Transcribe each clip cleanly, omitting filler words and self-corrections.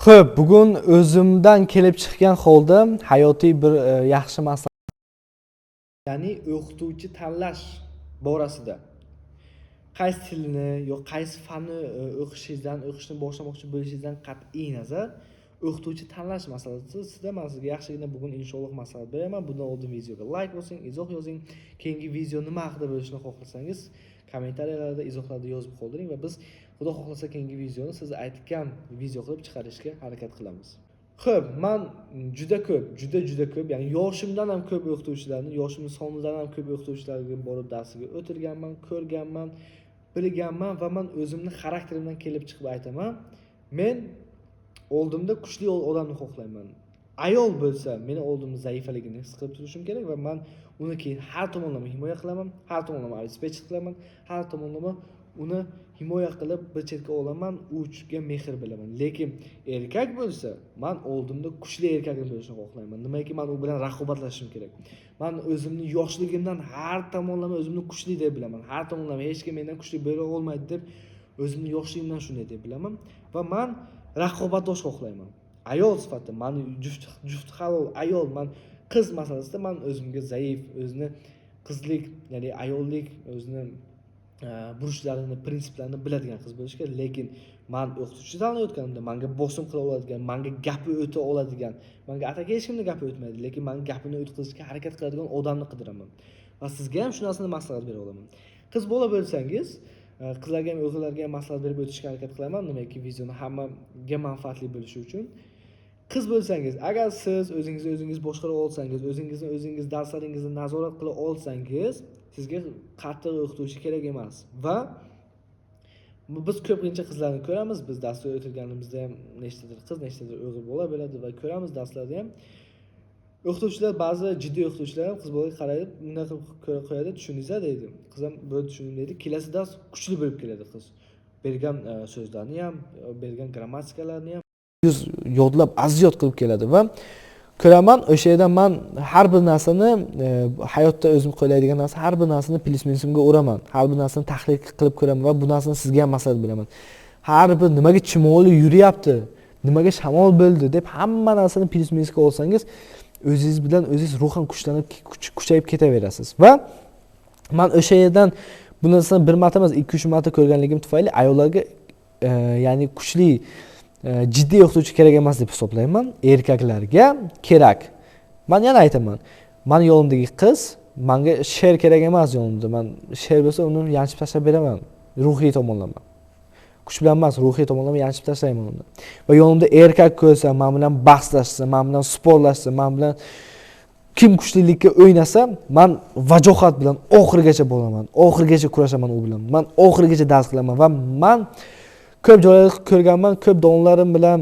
Xo'p, bugun o'zimdan kelib chiqqan holda hayotiy bir yaxshi maslahat, ya'ni o'qituvchi tanlash borasida qaysi tilni yo qaysi fanni o'qishingizdan, o'qishni boshlamoqchi bo'lishingizdan qat'iy nazar, o'qituvchi tanlash masalasida man sizga yaxshigina bugun inshaalloh maslahat beraman. Bundan oldin videoga layk bosing, izoh yozing. Keyingi video nima haqida bo'lishini xohlasangiz, kommentariyalarda, izohlarda yozib qoldiring va biz, Xudo xohlasa, keyingi videoni siz aytgan video qilib chiqarishga harakat qilamiz. Xo'p, man juda ko'p, juda juda ko'p, ya'ni yoshimdan ham ko'p o'qituvchilarni, yoshimni sonidan ham ko'p o'qituvchilarga borib darsiga o'tirganman, ko'rganman, bilganman va man o'zimni xarakterimdan kelib chiqib aytaman. Men oldimda kuchli odamni xohlayman. Ayol bo'lsa, meni oldimda zaifaligini his qilib turishim kerak va man uni keyin har tomonlama himoya qilaman, har tomonlama обеспечить qilaman, har tomonlama uni himoya qilib bir chetga olaman, unga mehr beraman. Lekin erkak bo'lsa, man oldimda kuchli erkakni bo'lishini xohlayman. Nimaki, man u bilan raqobatlashishim kerak. Man o'zimni yoshligimdan har tomonlama o'zimni kuchli deb bilaman. Har tomonlama hech kim mendan kuchli bo'la olmaydi deb o'zimni yoshligimdan shunday deb bilaman va man raqobatdosh xohlayman. Ayol sifatida mani juft halol ayol, man qiz masalasida man o'zimga zaif, o'zini qizlik, ya'ni ayollik o'zini burchlarini, prinsiplarini biladigan qiz bo'lishi kerak. Lekin man o'qituvchi tanlayotganimda manga bosim qila oladigan, manga gapi o'ta oladigan, manga ataka hech kimni gapi o'tmaydi, lekin mani gapini o'tkazishga harakat qiladigan odamni qidiraman. Va sizga ham shu narsani maslahat bera olaman. Qiz bola bo'lsangiz, qizlarga ham, o'g'illarga ham maslahat berib o'tishga harakat qilaman, nimaki videoni hammaga manfaatli bo'lishi uchun. Qiz bo'lsangiz, agar siz o'zingizni o'zingiz boshqara olsangiz, o'zingizni o'zingiz darslaringizni nazorat qila olsangiz, sizga qattiq o'qituvchi kerak emas. Va biz ko'pincha qizlarni ko'ramiz, biz darsga o'tirganimizda ham nechtadir qiz, nechtadir o'g'il bola bo'ladi va ko'ramiz darslarda ham o'qituvchilar, ba'zi jiddiy o'qituvchilar ham qiz bolaga qaraydi, bunday qilib ko'rib qo'yadi, "Tushundingiz", deydi. Qiz ham "Bo'ldi, tushundim", deydi. Kelasi dars kuchli bo'lib keladi qiz. Bergan so'zlarni ham, bergan grammatikalarni ham yuz yodlab, aziyat qilib keladi va ko'raman o'sha yerdan man har bir narsani, hayotda o'zim qo'llaydigan narsa, har bir narsani plyus minusimga uraman, har bir narsani tahlil qilib ko'raman va bu narsani sizga ham maslahat beraman. Har bir nimaga chumoli yuryapti, nimaga shamol bo'ldi deb hamma narsani plyus minusga olsangiz, o'zingiz bilan o'zingiz ruhan kuchlanib, kuchayib ketaverasiz. Va man o'sha yerdan bu narsani bir marta emas, ikki uch marta ko'rganligim tufayli ayollarga ya'ni kuchli, jiddiy o'qituvchi kerak emas deb hisoblayman, erkaklarga kerak. Man yana aytaman, mani yonimdagi qiz manga sher kerak emas yonimda. Man sher bo'lsa, uni yanchib tashlab beraman ruhiy tomonlama, kuch bilan emas, ruhiy tomonlama yanchib tashlayman uni. Va yonimda erkak ko'rsa, man bilan bahslashsa, man bilan sporlashsa, man bilan kim kuchlilikka o'ynasa, man vajohat bilan oxirigacha bo'laman, oxirigacha kurashaman u bilan, man oxirigacha dars qilaman. Va man ko'p joylarda ko'rganman, ko'p domlarim bilan,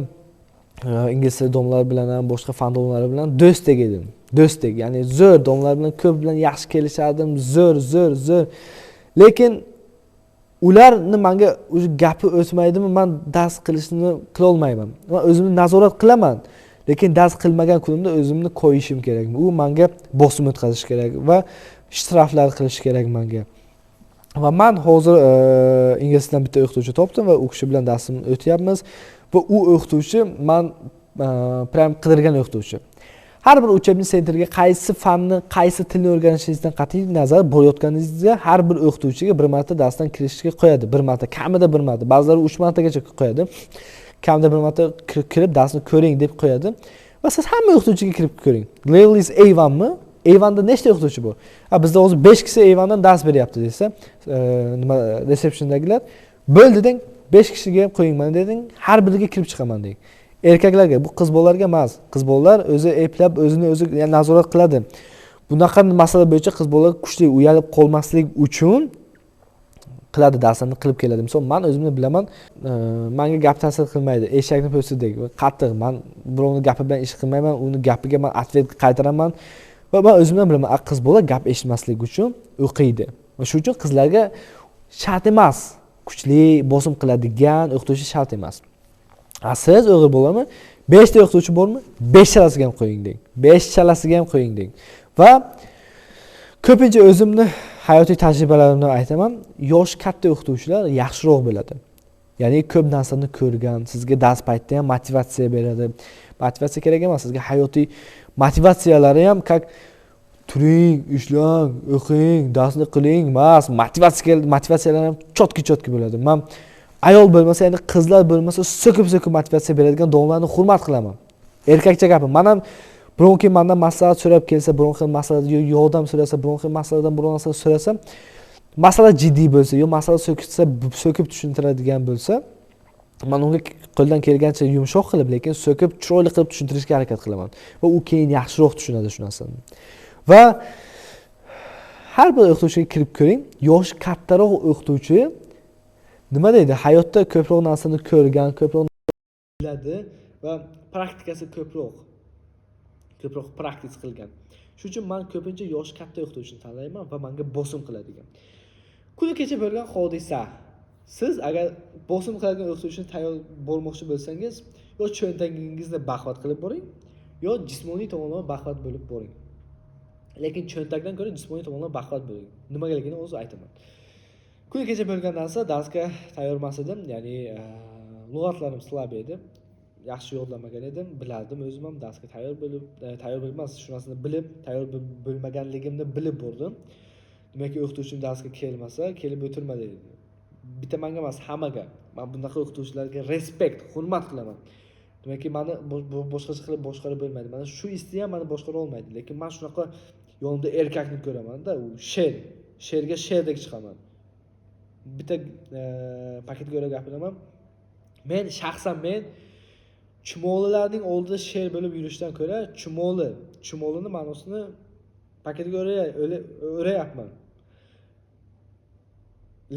ingliz tili domlalari bilan ham, boshqa fan domlalari bilan do'stdek edim, do'stdek, ya'ni zo'r domlalar bilan, ko'p bilan yaxshi kelishardim, zo'r, zo'r, zo'r. Lekin ularni manga уже gapi o'tmaydimi, man dars qilishni qilolmayman. Man o'zimni nazorat qilaman, lekin dars qilmagan kunimda o'zimni qo'yishim kerak, u manga bosim o'tkazishi kerak va shtraflar qilishi kerak manga. Va man hozir ingliz tilidan bitta o'qituvchi topdim va u kishi bilan darsimni o'tyapmiz va u o'qituvchi man prям qidirgan o'qituvchi. Har bir учебный центр ga qaysi fanni, qaysi tilni o'rganishingizdan qat'iy nazar borayotganingizda har bir o'qituvchiga bir marta darsdan kirishga qo'yadi, bir marta, kamida bir marta, ba'zilari uch martagacha qo'yadi, kamida bir marta kirib darsni ko'ring deb qo'yadi. Va siz hamma o'qituvchiga kirib ko'ring. Level is A1mi? A1da nechta o'qituvchi bor? "Ha, bizda hozir besh kishi A1dan dars beryapti", desa, nima, receptiondagilar, "Bo'ldi", deng, "Besh kishiga ham qo'yingman", deding, "Har biriga kirib chiqaman", deng. Erkaklarga bu, qiz bolalarga emas. Qiz bolalar o'zi eplab, o'zini o'zi nazorat qiladi. Bunaqa masala bo'yicha qiz bolalar kuchli, uyalib qolmaslik uchun qiladi, darsini qilib keladi. Misol, man o'zimni bilaman, manga gap ta'sir qilmaydi, eshakni po'stidek qattiq. Man birovni gapi bilan ish qilmayman, uni gapiga man ответ qaytaraman va man o'zimdan bilaman. Qiz bola gap eshitmaslik uchun o'qiydi va shuning uchun qizlarga shart emas, kuchli bosim qiladigan o'qituvchi shart emas. A siz o'g'il bolami, beshta o'qituvchi bormi, beshtalasiga ham qo'ying deng, beshtalasiga ham qo'ying deng. Va ko'pincha o'zimni hayotiy tajribalarimdan aytaman, yoshi katta o'qituvchilar yaxshiroq bo'ladi. Ya'ni ko'p narsani ko'rgan, sizga dars paytida ham motivatsiya beradi. Motivatsiya kerak emas, sizga hayotiy motivatsiyalari ham, как turing, ishlang, o'qing, darsni qiling emas, motivatsiya, motivatsiyalar ham чёткий, чёткий bo'ladi. Man ayol bo'lmasa, ya'ni qizlar bo'lmasa, so'kib so'kib motivatsiya beradigan domlalarni hurmat qilaman. Erkakcha gapim. Man ham biron kim mandan maslahat so'rab kelsa, biron xil masalada yordam so'rasa, biron xil masaladan biron narsa so'rasa, masala jiddiy bo'lsa yo masala so'kitsa, so'kib tushuntiradigan bo'lsa, man unga qo'ldan kelgancha yumshoq qilib, lekin so'kib, chiroyli qilib tushuntirishga harakat qilaman va u keyin yaxshiroq tushunadi shu narsani. Va har bir o'qituvchiga kirib ko'ring, yoshi kattaroq o'qituvchi nima deydi, hayotda ko'proq narsani ko'rgan, ko'proq biladi va praktikasi ko'proq, ko'proq practice qilgan. Shuning uchun man ko'pincha yoshi katta o'qituvchini tanlayman va manga bosim qiladigan. Kuni kecha bo'lgan hodisa: siz agar bosim qiladigan o'qituvchini tayyor bormoqchi bo'lsangiz, yo cho'ntagingizni baquvvat qilib boring, yo jismoniy tomonlama baquvvat bo'lib boring. Lekin cho'ntakdan ko'ra jismoniy tomonlama baquvvat bo'ling. Nimagaligini o'zi aytaman. Kuni kecha bo'lgan narsa: darsga tayyor emas edim, ya'ni lug'atlarim слаб edi, yaxshi yodlamagan edim. Bilardim o'zim ham, darsga tayyor bo'lib, tayyor bo'lib emas, shu narsani bilib tayyor bo'lmaganligimni bilib bordim. Demakki, o'qituvchim darsga kelmasa, kelib o'tirma dedi. Bitta manga emas, hammaga. Man bunaqa o'qituvchilarga respect, hurmat qilaman. Demakki, mani boshqacha qilib boshqarib bo'lmaydi. Mana shu isti ham mani boshqara olmaydi. Lekin man shunaqa yonimda erkakni ko'ramanda, u sher, sherga sherdek chiqaman. Bitta paketga ko'ra gapiraman. Men shaxsan, men chumolilarning oldida sher bo'lib yurishdan ko'ra, chumoli, chumolini ma'nosini paketga o'rayapman,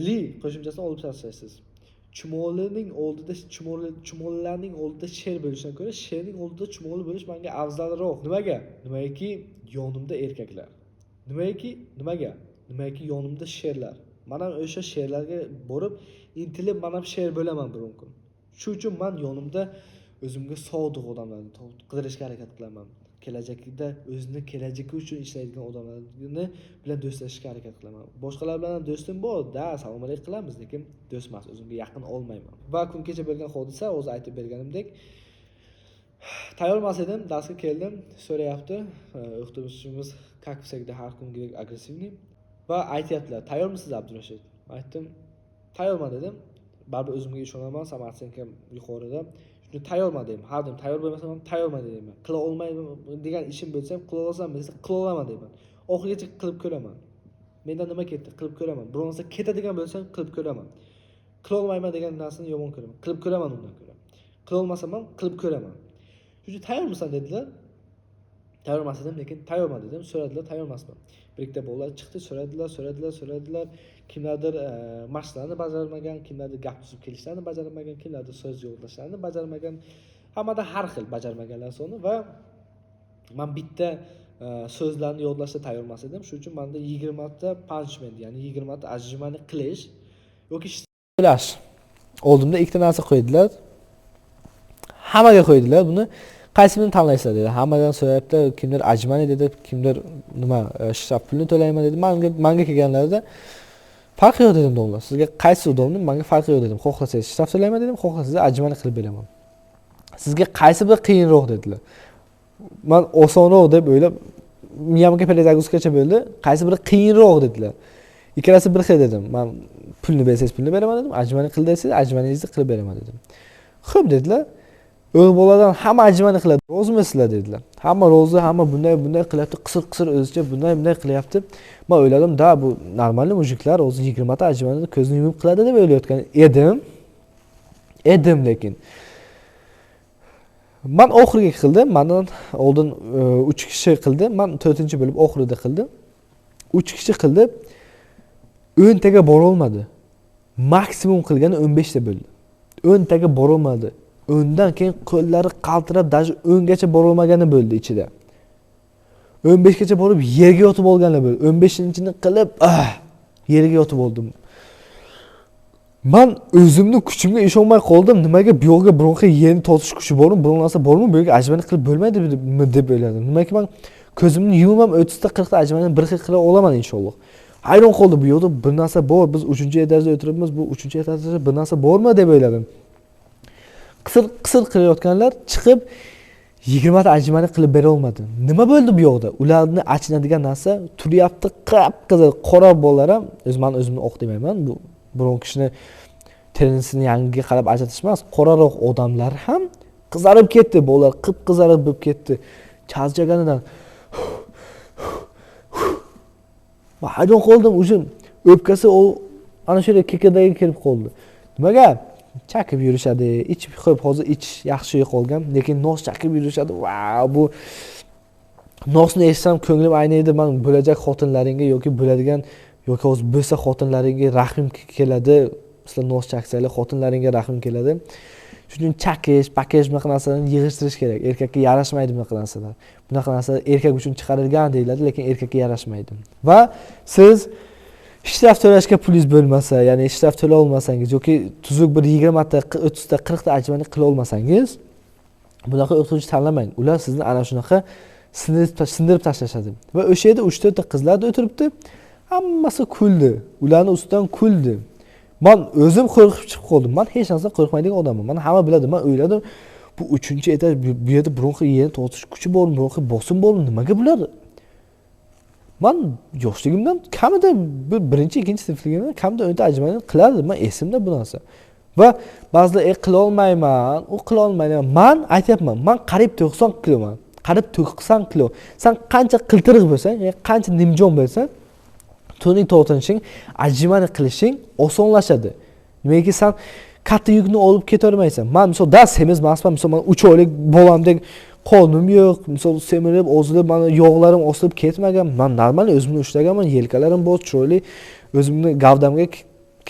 li qo'shimchasini olib tashlaysiz. Chumolining oldida, chumoli, chumolilarning oldida sher bo'lishdan ko'ra sherning oldida chumoli bo'lish menga afzalroq. Nimaga? Nimagaki, yonimda erkaklar. Nimagaki, nimaga? Nimagaki, yonimda sherlar. Man ham o'sha sherlarga borib, intilib, man ham sher bo'laman biron kun. Shu uchun man yonimda o'zimga sodiq odamlarni qidirishga harakat qilaman. Kelajakda o'zini kelajagi uchun ishlaydigan odamlarni bilan do'stlashishga harakat qilaman. Boshqalar bilan ham do'stim bor da, salom alik qilamiz, lekin do'st emas, o'zimga yaqin olmayman. Va kun kecha bo'lgan hodisa, o'zi aytib berganimdek, tayyor emas edim, darsga keldim, so'rayapti o'qituvchimiz, как всегда, har kungidek агрессивный, va aytyaptilar: "Tayyormisiz, Abdurashid?" Aytdim: "Tayyorman", dedim. Baribir o'zimga ishonaman, самооценка m yuqorida. Shuni tayyorman deyman. Har doim tayyor bo'lmasam ham tayyorman deyman. Qila olmayman degan ishim bo'lsa ham, qila olsam desa, qila olaman deyman. Oxirigacha qilib ko'raman. Mendan nima ketdi, qilib ko'raman. Biror narsa ketadigan bo'lsa ham, qilib ko'raman. Qila olmayman degan narsani yomon ko'raman. Qilib ko'raman undan ko'ra. Qila olmasam ham, qilib ko'raman. Shuning uchun "Tayyormisan?" dedilar. Tayyor emas edim, lekin tayyorman dedim. So'radilar, tayyor emasman. Bir ikkita bolalar chiqdi, so'radilar, so'radilar, so'radilar. Kimlardir mashqlarni bajarmagan, kimlardir gap tuzib kelishlarni bajarmagan, kimlardir so'z yo'llashlarini bajarmagan. Hammada har xil bajarmaganlar soni. Va man bitta so'zlarni yodlashda tayyor emas edim. Shuning uchun manda 20 ta punishment, ya'ni 20 ta отжимание qilish yoki to'lash. Oldimda ikkita narsa qo'ydilar. Hammaga qo'ydilar buni. "Qaysi birini tanlaysizlar?" dedi. Hammadan so'rayapti. Kimdir отжимание dedi, kimdir nima, shtraf pulini to'layman dedi. Manga kelganlarida "Farqi yo'q", dedim. "Domla, sizga qaysi удобный, manga farqi yo'q", dedim. "Xohlasangiz, shtraf to'layman", dedim, "xohlasangiz, отжимание qilib beraman. Sizga qaysi biri qiyinroq?" dedilar. Man osonroq deb o'ylab, miyamga перезагрузка cha bo'ldi. "Qaysi biri qiyinroq?" dedilar. "Ikkalasi bir xil", dedim. "Man pulni bersangiz, pulni beraman", dedim. "Отжимание qil desangiz, отжимание ngizni qilib beraman", dedim. "Xo'p", dedilar. "O'g'il boladan hamma отжимание qiladi, rozimisizlar?" dedilar. Hamma rozi, hamma bunday bunday qilyapti, qisir qisir o'zicha bunday bunday qilyapti. Man o'yladim da, bu нормальный мужик lar o'zi 20 ta отжимание ni ko'zini yumib qiladi deb o'ylayotgan edim. Lekin man oxiriga qildim. Mandan oldin uch kishi qildi, man to'rtinchi bo'lib oxirida qildim. Uch kishi qildi, 10 taga borolmadi. Maksimum qilgani 15 ta bo'ldi. 10 taga borolmadi. 10dan keyin qo'llari qaltirab, даже 10gacha borolmagani bo'ldi ichida. 15gacha borib, yerga yotib olganlar bo'ldi. 15-inchini qilib, ah, yerga yotib oldim. Man o'zimni kuchimga ishonmay qoldim. Nimaga bu yoqqa biron xil yerni tortish kuchi bormi, biron narsa bormi, bu yerga отжимание qilib bo'lmaydimi deb o'yladim. Nimaki, man ko'zimni yumib ham 30 ta, 40 ta отжимание ni bir xil qila olaman, inshaalloh. Hayron qoldim, bu yoqda bir narsa bor, biz 3-etajda o'tiribmiz, bu 3-etajda bir narsa bormi deb o'yladim. Qisir qisir qilayotganlar chiqib 20 ta отжимание qilib bera olmadi. Nima bo'ldi bu yoqda? Ularni achinadigan narsa turyapti, qip-qizil qora bolalar ham, o'zi man o'zimni oq demayman, bu biron kishini terisini yangiga qarab ajratish emas, qoraroq odamlar ham qizarib ketdi, bolalar qip-qizarib bo'lib ketdi. Charchaganidan. Man hayron qoldim, o'sha o'pkasi u ana shu yerga kekadagi kelib qoldi. Nimaga? Chakib yurishadi, ichib qo'yib, hozir ichish yaxshi qolgan, lekin nos chakib yurishadi. Vau, bu nosni eshitsam ko'nglim ayniydi. Man bo'lajak xotinlaringga yoki bo'ladigan yoki hozir bo'lsa xotinlaringga rahmim keladi. Sizlar nos chaksanglar xotinlaringga rahmim keladi. Shuning uchun chakish, pakish bunaqa narsalarni yig'ishtirish kerak. Erkakka yarashmaydi bunaqa narsalar. Bunaqa narsalar erkak uchun chiqarilgan deyiladi, lekin erkakka yarashmaydi. Va siz shtraf to'lashga pulingiz bo'lmasa, ya'ni shtraf to'la olmasangiz yoki tuzuk bir 20 ta, 30 ta, 40 ta отжимание qila olmasangiz, bunaqa o'qituvchi tanlamang. Ular sizni ana shunaqa sindirib tashlashadi. Va o'sha yerda 3-4 ta qizlar o'tiribdi, hammasi kuldi. Ularning ustidan kuldi. Men o'zim qo'rqib chiqib qoldim. Men hech narsadan qo'rqmaydigan odamman. Meni hamma biladi. Men o'yladim, bu 3-etaj, bu yerda bironta yerni tortish kuchi bormi, bironta bosim bormi, nimaga bular? Men yoshligimdan kamida bir birinchi, ikkinchi sinfligimdan kamida 10 ta отжимание qilardim. Men esimda bu narsa. Va ba'zilar qila olmayman, u qila olmayman. Men aytyapman, men qariyb 90 kiloman. Qariyb 90 kilo. Sen qancha qiltiriq bo'lsang, qancha nimjon bo'lsang, to'ning tortinishing, отжимание qilishing osonlashadi. Nimaki sen katta yukni olib keta olmaysan. Men misol da semiz emasman, misol men 3 oylik bolamdek qonim yo'q, misol semirib, ozilib, mana yog'larim osilib ketmagan. Men normal o'zimni ushlaganman, yelkalarim bor, chiroyli, o'zimni gavdamga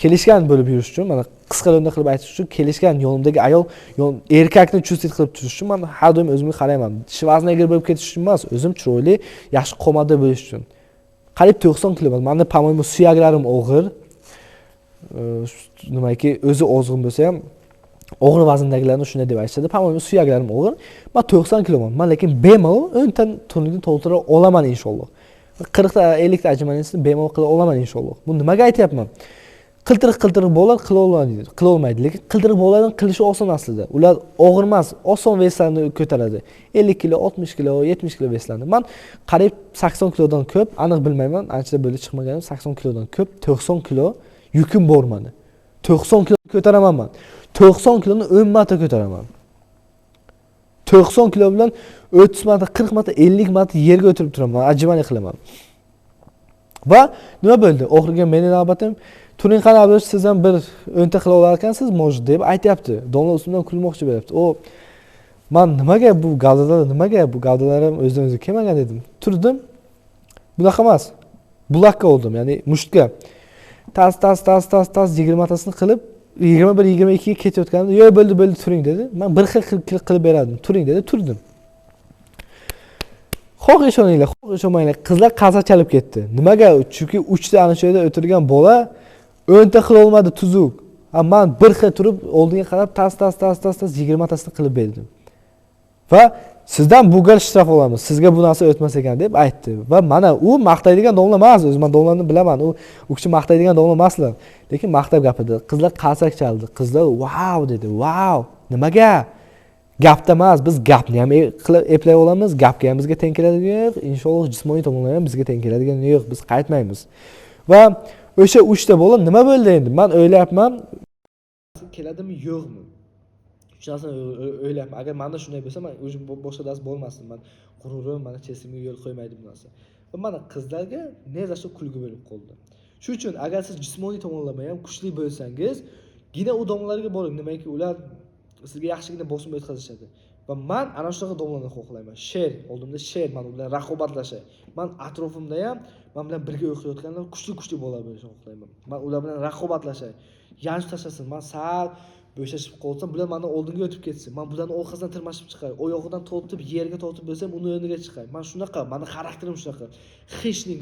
kelishgan bo'lib yurish uchun, mana qisqa lo'nda qilib aytish uchun kelishgan yonimdagi ayol, erkakni chuvstvet qilib turish uchun men har doim o'zimga qarayman. Shvarsenegger bo'lib ketish uchun emas, o'zim chiroyli, yaxshi qomatda bo'lish uchun. Qariyb 90 kiloman. Meni, по-моему, suyaklarim og'ir. Nimaki, o'zi ozg'in bo'lsa ham og'ir vazndagilarni shunday deb aytishadi. По-моему, suyaklarim og'ir. Men 90 kiloman. Men lekin bemalol 10 ta turnikni to'ltira olaman inshaalloh. 40 ta, 50 ta отжимание sini bemalol qila olaman inshaalloh. Bu nimaga aytyapman? Qiltiriq-qiltiriq bolalar qila olmaydi, qila olmaydi. Lekin qiltiriq bolalarning qilishi oson aslida. Ular og'ir emas, oson вес larni ko'taradi. 50 kilo, 60 kilo, 70 kilo вес larni. Men qariyb 80 kilodan ko'p, aniq bilmayman, ancha bo'lib chiqmaganim, 80 kilodan ko'p, 90 kilo yukim bor meni. 90 kilo ko'taraman men. 90 kiloni 10 marta ko'taraman. 90 kilo bilan 30 marta, 40 marta, 50 marta yerga o'tirib turaman, отжимание qilaman. Va nima bo'ldi? Oxirgi meni navbatim, turing qani Abdush, siz ham bir 10 ta qila olar ekansiz, может deb aytyapti. Domla ustimdan kulmoqchi bo'lyapti. O, men nimaga bu gavdalar, nimaga bu gavdalarim o'zidan o'zi kelmagan dedim. Turdim. Bunaqa emas. Bulakka oldim, ya'ni mushtga. Tas tas tas tas tas 20 tasini qilib 21 22 ga ketayotganimda, yo'q, bo'ldi, bo'ldi, turing dedi. Men bir xil qilib berardim. Turing dedi, turdim. Xoh ishoninglar, xoh ishonmanglar, qizlar qarsak chalib ketdi. Nimaga? Chunki 3 ta ana shu yerda o'tirgan bola 10 ta qila olmadi tuzuk. Ha, men bir xil turib oldinga qarab tas tas tas tas tas 20 tasini qilib berdim. Va sizdan bu gal shtraf olamiz, sizga bu narsa o'tmas ekan deb aytdi. Va mana u maqtaydigan domla emas, o'zi men domlani bilaman, u kishi maqtaydigan domla emaslar. Lekin maqtab gapirdi. Qizlar qarsak chaldi. Qizlar vau dedi, vau. Nimaga? Gapda emas, biz gapni ham qilib eplay olamiz, gapga ham bizga teng keladigan yo'q, inshaalloh jismoniy tomonlama ham bizga teng keladigan yo'q, biz qaytmaymiz. Va o'sha 3 ta bola nima bo'ldi endi? Men o'ylayapman, keladimi, yo'qmi? Shu narsani o'ylayapman. Agar menda shunday bo'lsa, men o'zim boshqa dars bo'lmasdim. Men g'ururim, mani chesimga yo'l qo'ymaydi bu narsa. Va mana qizlarga ne за что kulgi bo'lib qoldi. Shu uchun agar siz jismoniy tomonlama ham kuchli bo'lsangiz, gina u domlalarga boring, nimaki ular sizga yaxshigina bosim o'tkazishadi. Va man ana shunaqa domlalarni xohlayman. Sher, oldimda sher, man u bilan raqobatlashay. Man atrofimda ham man bilan birga o'qiyotganlar kuchli-kuchli bolalar bo'lishini xohlayman. Man ular bilan raqobatlashay. Yanchib tashlasin, man sal bo'shashib qolsam, bular mendan oldinga o'tib ketsin. Man bularni orqasidan tirmashib chiqay, oyog'idan tortib, yerga tortib bo'lsam, uni o'rniga chiqay. Man shunaqa, mani xarakterim shunaqa. Хищник,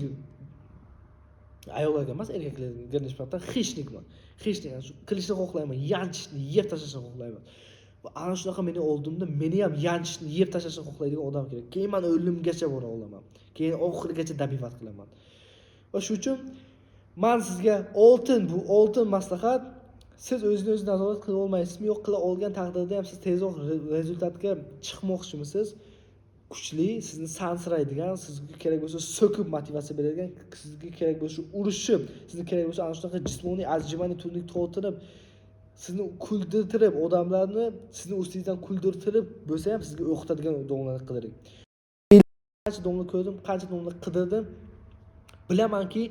ayollarga emas, erkaklarga nisbatan хищник man. Хищник, shu qilishni xohlayman, yanchishni, yeb tashlashni xohlayman. Va ana shunaqa meni oldimda meni ham yanchishni, yeb tashlashni xohlaydigan odam kerak. Keyin man o'limgacha bora olaman. Keyin oxirigacha добивать qilaman. Va shu uchun Man sizga oltin, bu oltin maslahat. Siz o'zini o'zi nazorat qila olmaysizmi? Yo'q, qila olgan taqdirda ham siz tezroq результат ga chiqmoqchimisiz? Kuchli, sizni sansiraydigan, sizga kerak bo'lsa so'kib motivatsiya beradigan, sizga kerak bo'lsa urushib, sizga kerak bo'lsa ana shunaqa jismoniy отжимание, турник tortinib, sizni kuldirtirib, odamlarni sizni ustingizdan kuldirtirib bo'lsa ham sizga o'qitadigan domlalarni qidiring. Qancha domla ko'rdim, qancha domla qidirdim, bilamanki,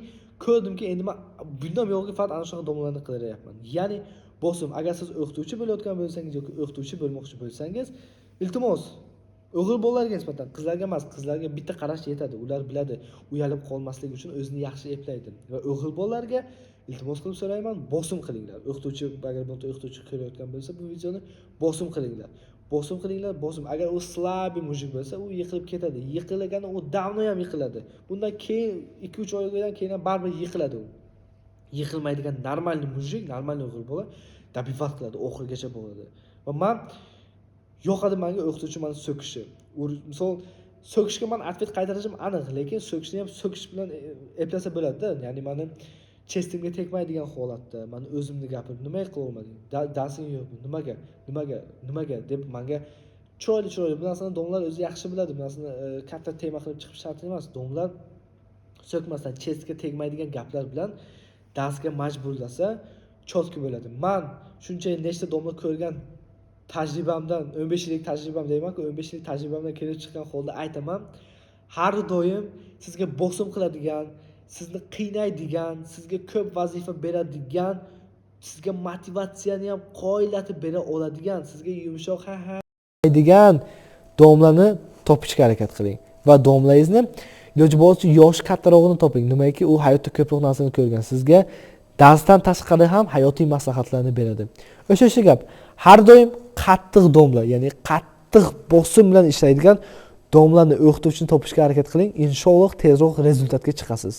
ko'rdimki, endi man bundan buyog'iga faqat ana shunaqa domlalarni qidiryapman. Ya'ni bosim, agar siz o'qituvchi bo'layotgan bo'lsangiz yoki o'qituvchi bo'lmoqchi bo'lsangiz, iltimos, o'g'il bolalarga nisbatan, qizlarga emas, qizlarga bitta qarash yetadi, ular biladi, uyalib qolmaslik uchun o'zini yaxshi eplaydi. Va o'g'il bolalarga iltimos qilib so'rayman, bosim qilinglar. O'qituvchi, agar birorta o'qituvchi ko'rayotgan bo'lsa bu videoni, bosim qilinglar, bosim qilinglar, bosim. Agar u слабый мужик bo'lsa, u yiqilib ketadi. Yiqilganda u давно ham yiqiladi, bundan keyin 2-3 oydan keyin ham baribir yiqiladi. U yiqilmaydigan нормальный мужик, нормальный o'g'il bola добивать qiladi, oxirigacha bo'ladi. Va man yoqadi manga o'qituvchi mani so'kishi. Misol, so'kishga man ответ qaytarishim aniq, lekin so'kishni ham so'kish bilan eplasa bo'ladida. Ya'ni mani честь imga tegmaydigan holatda mani o'zimni gapirib, "Nimaga qilolmading? Darsing yo'qmi? Nimaga, nimaga, nimaga?" deb manga chiroyli chiroyli, bu narsani domlalar o'zi yaxshi biladi, bu narsani katta tema qilib chiqish shart emas. Domlar so'kmasdan, честь ga tegmaydigan gaplar bilan darsga majburlasa, четко bo'ladi. Man shuncha nechta domla ko'rgan tajribamdan, 15 yillik tajribam deymanku, 15 yillik tajribamdan kelib chiqqan holda aytaman: har doim sizga bosim qiladigan, sizni qiynaydigan, sizga ko'p vazifa beradigan, sizga motivatsiyani ham qoyillatib bera oladigan, sizga yumshoq "ha ha" degan domlani topishga harakat qiling. Va domlangizni iloji boricha yoshi kattarog'ini toping. Nimaki, u hayotda ko'proq narsani ko'rgan, sizga darsdan tashqari ham hayotiy maslahatlarni beradi. O'sha gap, har doim qattiq domla, ya'ni qattiq bosim bilan ishlaydigan domlani, o'qituvchini topishga harakat qiling. Inshaalloh, tezroq результат ga chiqasiz.